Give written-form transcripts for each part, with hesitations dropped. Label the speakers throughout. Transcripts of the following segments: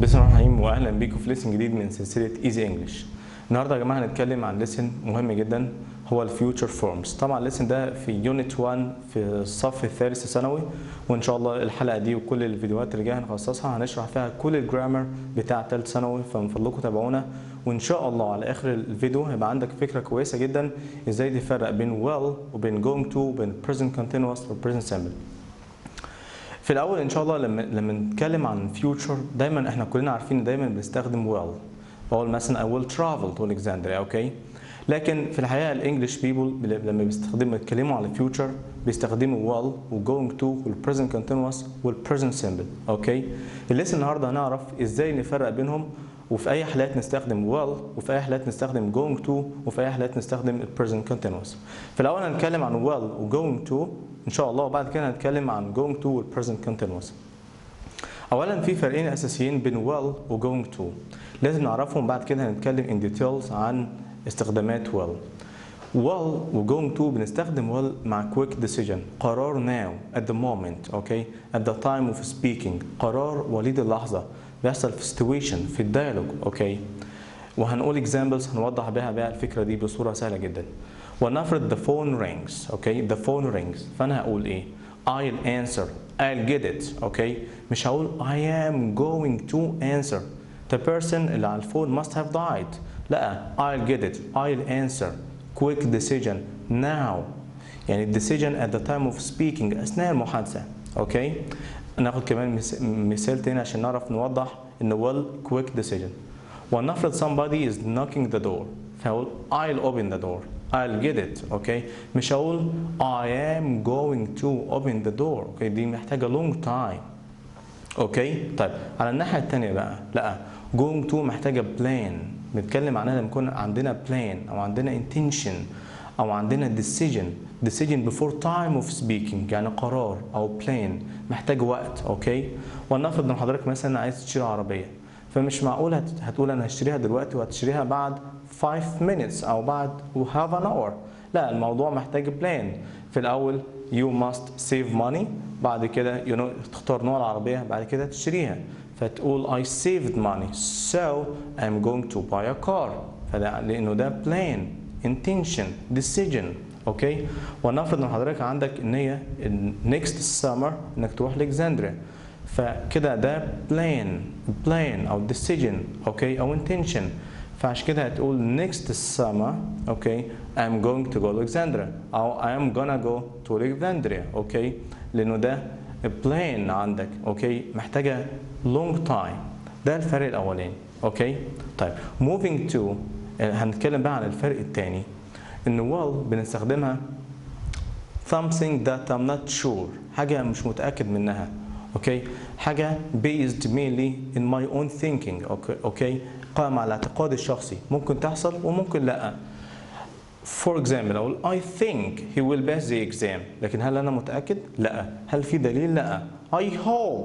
Speaker 1: بسم الله الرحمن الرحيم، واهلا بيكم في lesson جديد من سلسلة Easy English. النهارده يا جماعة هنتكلم عن lesson مهم جدا هو ال future forms. طبعا ال lesson ده في unit 1 في الصف الثالث الثانوي، وان شاء الله الحلقة دي وكل الفيديوهات اللي جاية هنخصصها هنشرح فيها كل ال grammar بتاع ثالث ثانوي، فمن فضلكم تابعونا. وان شاء الله على اخر الفيديو هيبقى عندك فكرة كويسة جدا ازاي تفرق بين will وبين going to وبين present continuous و present simple. في الاول ان شاء الله لما نتكلم عن future، دايما احنا كلنا عارفين دايما بنستخدم will. بقول مثلا I will travel to Alexandria، okay. لكن في الحقيقة ال English people لما بيتكلموا على future بيستخدموا will و going to وال present continuous وال present simple، okay. ال lesson النهارده هنعرف ازاي نفرق بينهم، وفي اي حالات نستخدم will، وفي اي حالات نستخدم going to، وفي اي حالات نستخدم present continuous. في الاول هنتكلم عن will و going to ان شاء الله، وبعد كده هنتكلم عن going to وال present continuous. اولا في فرقين اساسيين بين will و going to لازم نعرفهم، بعد كده هنتكلم in details عن استخدامات will. will و going to بنستخدم will مع quick decision، قرار now at the moment، okay، at the time of speaking، قرار وليد اللحظة بيحصل في situation في ال dialogue، okay. وهنقول examples هنوضح بيها بقى الفكرة دي بصورة سهلة جدا. ولنفرض the phone rings، okay، the phone rings، فانا هقول ايه؟ I'll answer، I'll get it، okay. مش هقول I am going to answer، the person اللي على ال phone must have died، لا، I'll get it، I'll answer، quick decision now، يعني decision at the time of speaking، اثناء المحادثة، okay. ناخد كمان مثال تاني عشان نعرف نوضح ان will quick decision. ولنفرض somebody is knocking the door، فهقول I'll open the door، I'll get it، okay. مش هقول I am going to open the door، okay، دي محتاجة long time، okay. طيب على الناحية التانية بقى، لا، going to محتاجة plan، بنتكلم عنها لما يكون عندنا plan أو عندنا intention أو عندنا decision، decision before time of speaking، يعني قرار أو plan محتاج وقت، okay. ولنفرض إن حضرتك مثلا عايز تشتري عربية، فمش معقول هتقول أنا هشتريها دلوقتي وهتشتريها بعد 5 minutes أو بعد half an hour، لا، الموضوع محتاج plan. في الأول you must save money، بعد كده تختار نوع العربية، بعد كده تشتريها، فتقول I saved money so I'm going to buy a car، فده لأنه ده plan، intention، decision، okay. ونفرض ان حضرتك عندك النية next summer انك تروح Alexandria، فكده ده plan او decision، okay، او intention، فعشان كده هتقول next summer، okay، I'm going to go to Alexandria او I'm gonna go to Alexandria، okay، لانه ده plan عندك، okay، محتاجة long time. ده الفرق الاولاني، okay. طيب moving to هنتكلم بقى عن الفرق الثاني، ان will بنستخدمها something that I'm not sure، حاجة مش متأكد منها، okay، حاجة based mainly in my own thinking، okay، قائمة على الاعتقاد الشخصي، ممكن تحصل وممكن لا. For example أقول I think he will pass the exam، لكن هل أنا متأكد؟ لا. هل في دليل؟ لا. I hope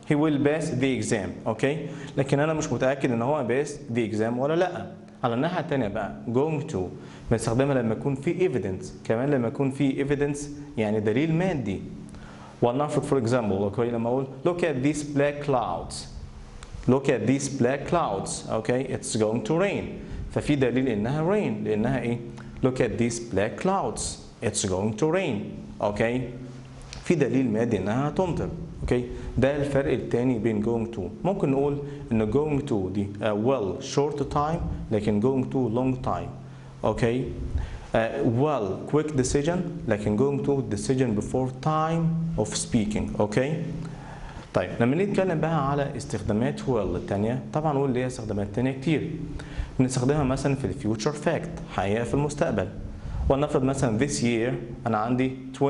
Speaker 1: he will pass the exam، okay، لكن أنا مش متأكد إن هو pass the exam ولا لا. على الناحية التانية بقى going to بنستخدمها لما يكون في evidence، كمان لما يكون في evidence يعني دليل مادي. ولنفرض for example، okay، لما أقول look at these black clouds، look at these black clouds، okay، it's going to rain، ففي دليل إنها rain، لأنها إيه؟ look at these black clouds، it's going to rain، okay، في دليل مادي إنها هتمطر، okay. ده الفرق الثاني بين going to. ممكن نقول إن going to دي will short time، لكن going to long time، okay. Will quick decision، لكن going to decision before time of speaking، okay. طيب لما نتكلم بقى على استخدامات will الثانية، طبعا will ليها استخدامات ثانية كتير. بنستخدمها مثلا في ال future fact، حقيقة في المستقبل. ولنفرض مثلا this year أنا عندي 25،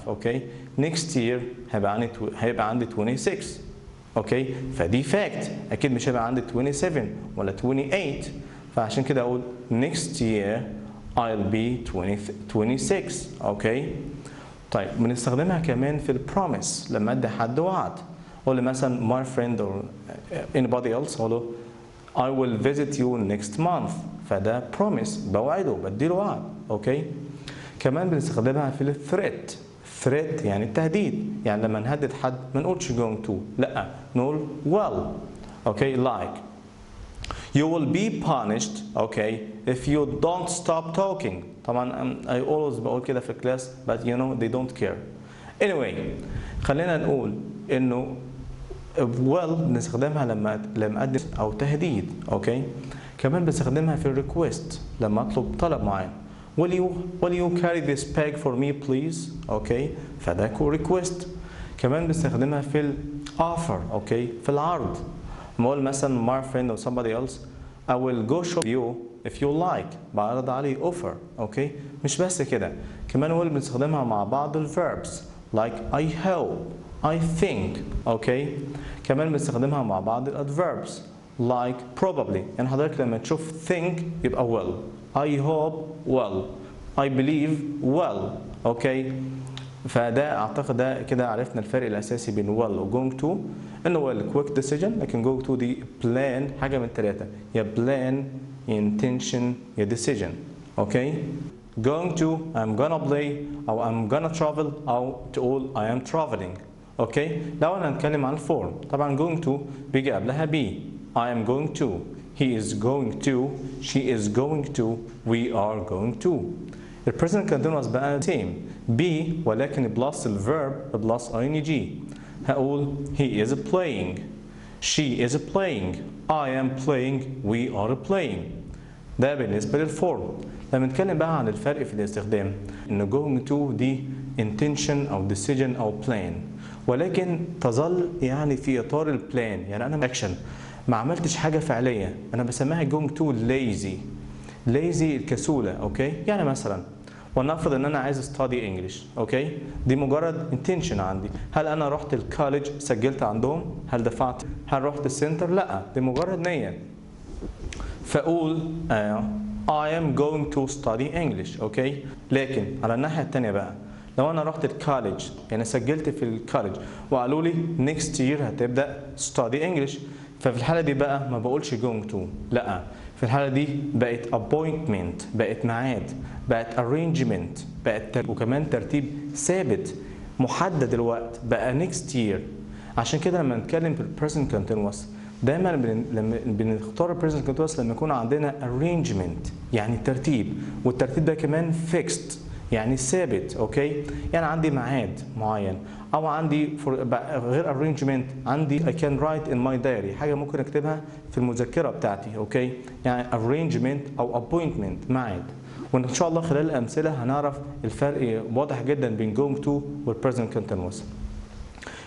Speaker 1: okay، next year هيبقى عندي 26، okay، فدي fact، أكيد مش هيبقى عندي 27 ولا 28، فعشان كده أقول next year I'll be 26، okay. طيب بنستخدمها كمان في ال promise، لما أدي حد وعد، أقول له مثلا my friend or anybody else، أقول له I will visit you next month، فده promise، بوعده، بديله وعد، okay. كمان بنستخدمها في ال threat، threat يعني التهديد، يعني لما نهدد حد ما نقولش going to، لا، نقول will. okay like you will be punished okay if you don't stop talking. طبعا I always بقول كده في ال class but you know they don't care. Anyway خلينا نقول انه will بنستخدمها لما اقدم او تهديد، okay. كمان بنستخدمها في ال request لما اطلب طلب معين. Will you carry this bag for me please؟ okay فده request. كمان بنستخدمها في ال offer، okay في العرض. بقول مثلا my friend or somebody else I will go shop you if you like، بعرض عليه offer، okay. مش بس كده، كمان will بنستخدمها مع بعض ال verbs like I hope, I think، okay. كمان بنستخدمها مع بعض ال adverbs like probably. يعني حضرتك لما تشوف think يبقى will، I hope will، I believe will، okay. فده اعتقد ده كده عرفنا الفرق الاساسي بين will و going to، انه will quick decision، لكن going to دي plan، حاجه من الثلاثه، يا plan يا intention يا decision، okay. Going to I'm gonna play او I'm gonna travel او تقول I am traveling، okay. لو انا هنتكلم عن ال form، طبعا going to بيجي قبلها be، I am going to, he is going to, she is going to, we are going to. ال present continuous بقى same be ولكن plus ال verb plus ing. هقول he is playing, she is playing, I am playing, we are playing. ده بالنسبة لل form. لما نتكلم بقى عن الفرق في الاستخدام، إن going to دي intention أو decision أو plan، ولكن تظل يعني في إطار ال plan. يعني أنا action ما عملتش حاجة فعلية، أنا بسميها going to lazy. lazy الكسولة، okay. يعني مثلا ولنفرض ان انا عايز study English، okay، دي مجرد intention عندي. هل انا رحت ال college سجلت عندهم؟ هل دفعت؟ هل رحت ال center؟ لا، دي مجرد نية. فاقول I am going to study English، okay. لكن على الناحية التانية بقى، لو انا رحت ال college، يعني سجلت في ال college وقالوا لي next year هتبدأ study English، ففي الحالة دي بقى ما بقولش going to، لا، في الحالة دي بقت appointment، بقت ميعاد، بقت arrangement، بقت وكمان ترتيب ثابت محدد الوقت، بقى next year. عشان كده لما نتكلم في present continuous دايما لما بنختار present continuous لما يكون عندنا arrangement يعني ترتيب، والترتيب ده كمان fixed يعني ثابت، okay. يعني عندي ميعاد معين، او عندي غير arrangement، عندي I can write in my diary، حاجه ممكن اكتبها في المذكره بتاعتي، okay. يعني arrangement او appointment، ميعاد. وان شاء الله خلال الامثله هنعرف الفرق واضح جدا بين going to وال present continuous.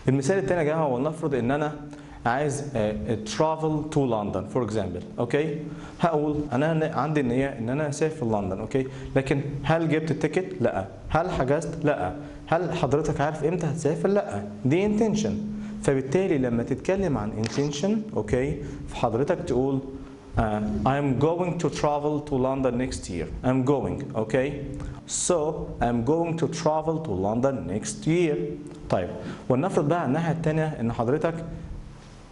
Speaker 1: المثال الثاني يا جماعه، ولنفرض ان انا عايز travel to London for example، okay. هقول انا عندي النيه ان انا اسافر لندن، okay، لكن هل جبت ال ticket؟ لا. هل حجزت؟ لا. هل حضرتك عارف امتى هتسافر؟ لا. دي intention. فبالتالي لما تتكلم عن intention، okay، فحضرتك تقول I'm going to travel to London next year. I'm going, okay? So I'm going to travel to London next year. طيب ولنفرض بقى على الناحية التانية ان حضرتك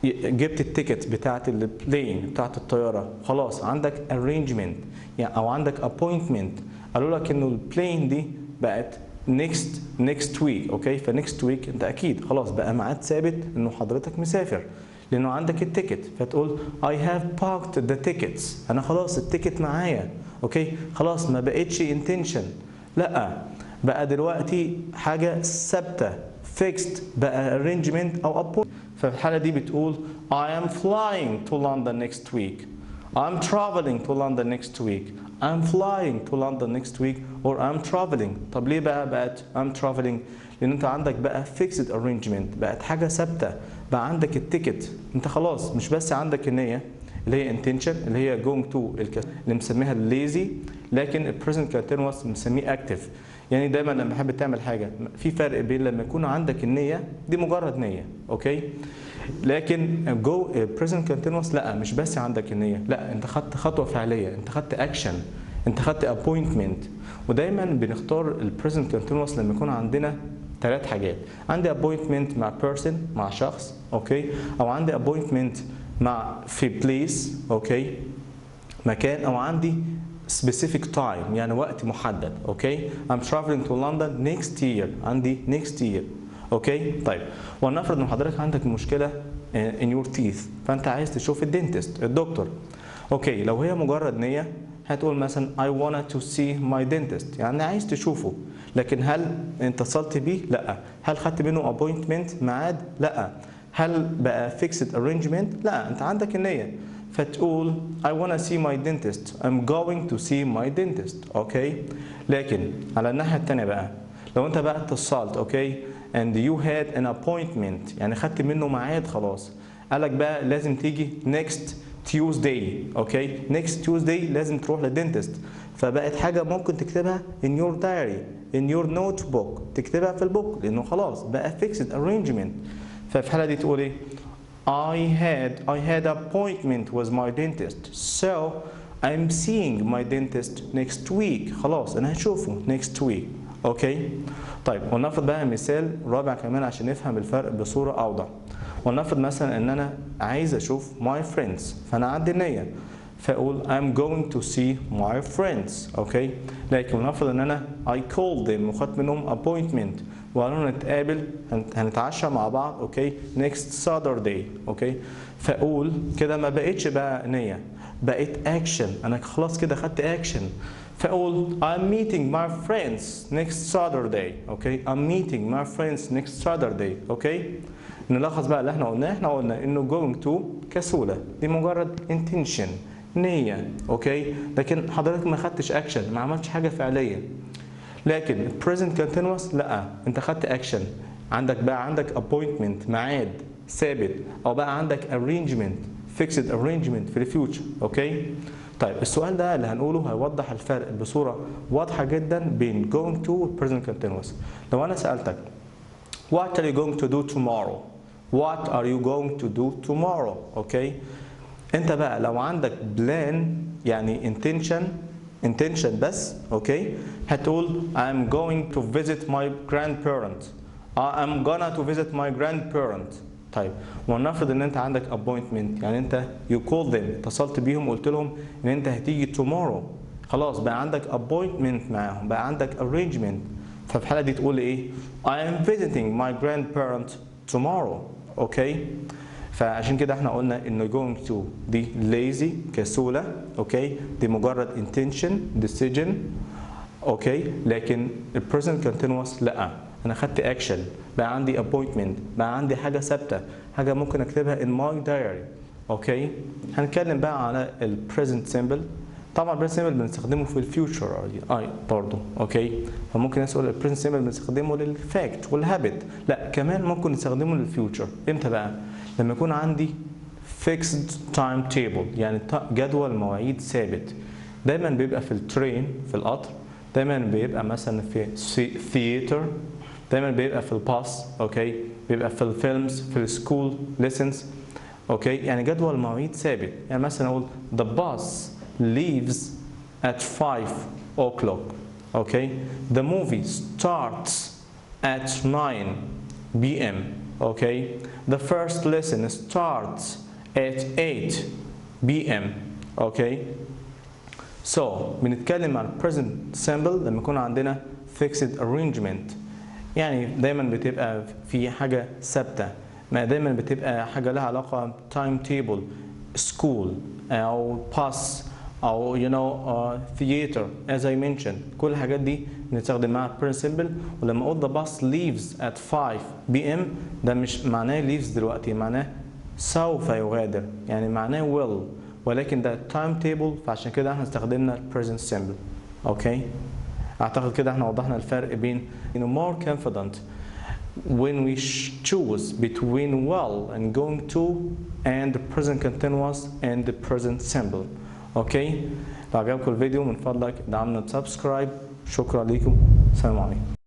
Speaker 1: جبت ال ticket بتاعت ال plane بتاعت الطيارة، خلاص عندك arrangement يعني او عندك appointment، قالوا لك انه ال plane دي بقت next week، okay. ف next week انت اكيد خلاص بقى ميعاد ثابت انه حضرتك مسافر لانه عندك ال ticket، فتقول I have booked the tickets، انا خلاص ال ticket معايا، okay، خلاص ما بقتش intention، لا بقى دلوقتي حاجة ثابتة fixed، بقى arrangement او appointment. ففي الحالة دي بتقول I am flying to London next week, I'm traveling to London next week, I'm flying to London next week or I'm traveling. طب ليه بقى بقت I'm traveling؟ لأن أنت عندك بقى fixed arrangement، بقت حاجة ثابتة، بقى عندك ال ticket، أنت خلاص مش بس عندك النية اللي هي intention اللي هي going to اللي مسميها lazy، لكن ال present continuous مسميه active. يعني دايما لما تحب تعمل حاجة في فرق بين لما يكون عندك النية دي مجرد نية، okay، لكن go present continuous لا، مش بس عندك النية، لا انت خدت خطوة فعلية، انت خدت اكشن، انت خدت appointment. ودايما بنختار ال present continuous لما يكون عندنا ثلاث حاجات، عندي appointment مع person مع شخص، okay، او عندي appointment مع في place، okay، مكان، او عندي specific time يعني وقت محدد، okay. I'm traveling to London next year، عندي next year، okay. طيب ولنفرض ان حضرتك عندك مشكله in your teeth، فانت عايز تشوف ال dentist الدكتور. okay، لو هي مجرد نيه هتقول مثلا I wanna to see my dentist، يعني عايز تشوفه، لكن هل اتصلت بيه؟ لا. هل خدت منه appointment ميعاد؟ لا. هل بقى fixed arrangement؟ لا، انت عندك النية، فتقول I wanna see my dentist، I'm going to see my dentist. okay، لكن على الناحية التانية بقى لو انت بقى اتصلت okay and you had an appointment، يعني خدت منه ميعاد خلاص، قالك بقى لازم تيجي next Tuesday. okay، next Tuesday لازم تروح لل dentist، فبقت حاجة ممكن تكتبها in your diary، in your notebook، تكتبها في ال book، لأنه خلاص بقى fixed arrangement. ففي الحالة دي تقول ايه؟ I had appointment with my dentist، so I'm seeing my dentist next week. خلاص انا هشوفه next week. okay، طيب وناخد بقى مثال رابع كمان عشان نفهم الفرق بصورة اوضح. ونفرض مثلا ان انا عايز اشوف my friends، فانا عندي النية، فاقول I'm going to see my friends. okay، لكن ونفرض ان انا I called them وخدت منهم appointment وقالوا نتقابل هنتعشى مع بعض okay next Saturday. okay، فاقول كده ما بقتش بقى نية، بقت اكشن، انا خلاص كده خدت اكشن، فاقول I'm meeting my friends next Saturday. okay، I'm meeting my friends next Saturday. okay، نلخص بقى اللي احنا قلناه. احنا قلنا انه going to كسولة، دي مجرد intention نية، okay، لكن حضرتك ما خدتش اكشن، ما عملتش حاجة فعلية. لكن present continuous لا، انت خدت اكشن، عندك بقى عندك appointment ميعاد ثابت، او بقى عندك arrangement fixed arrangement في ال future. okay، طيب السؤال ده اللي هنقوله هيوضح الفرق بصورة واضحة جدا بين going to و present continuous. لو انا سألتك what are you going to do tomorrow؟ What are you going to do tomorrow؟ okay، انت بقى لو عندك plan يعني intention بس، okay، هتقول I'm going to visit my grandparent، I'm gonna to visit my grandparent. طيب ولنفرض ان انت عندك appointment، يعني انت you call them، اتصلت بيهم وقلت لهم ان انت هتيجي tomorrow، خلاص بقى عندك appointment معاهم، بقى عندك arrangement. ففي الحالة دي تقول ايه؟ I am visiting my grandparent tomorrow. okay، فعشان كده احنا قلنا انه going to دي lazy كسولة، okay، دي مجرد intention decision، okay، لكن ال present continuous لا، انا خدت اكشن، بقى عندي appointment، بقى عندي حاجة ثابتة، حاجة ممكن اكتبها in my diary. okay، هنتكلم بقى على ال present simple. طبعا present simple بنستخدمه في ال future اي برضه، okay، فممكن ناس تقول ال present simple بنستخدمه لل fact وال habit، لا كمان ممكن نستخدمه لل future. امتى بقى؟ لما يكون عندي fixed time table، يعني جدول مواعيد ثابت، دايما بيبقى في ال train في القطر، دايما بيبقى مثلا في theater، دايما بيبقى في ال bus، okay، بيبقى في ال films، في ال school lessons، okay، يعني جدول مواعيد ثابت. يعني مثلا اقول the bus leaves at 5 o'clock، okay، the movie starts at 9 p.m. okay, the first lesson starts at 8 p.m. okay. So بنتكلم عن present simple لما يكون عندنا fixed arrangement، يعني دايما بتبقى في حاجة ثابتة، ما دايما بتبقى حاجة لها علاقة time table، school أو bus أو theater as I mentioned، كل الحاجات دي بنستخدم معاها present simple. ولما أقول the bus leaves at 5 p.m. ده مش معناه leaves دلوقتي، معناه سوف يغادر، يعني معناه will، ولكن ده time table، فعشان كده احنا استخدمنا present simple. okay، اعتقد كده احنا وضحنا الفرق بين more confident when we choose between will and going to and the present continuous and the present simple. okay، لو عجبكم الفيديو من فضلك دعمنا ب subscribe. شكرا لكم، السلام عليكم.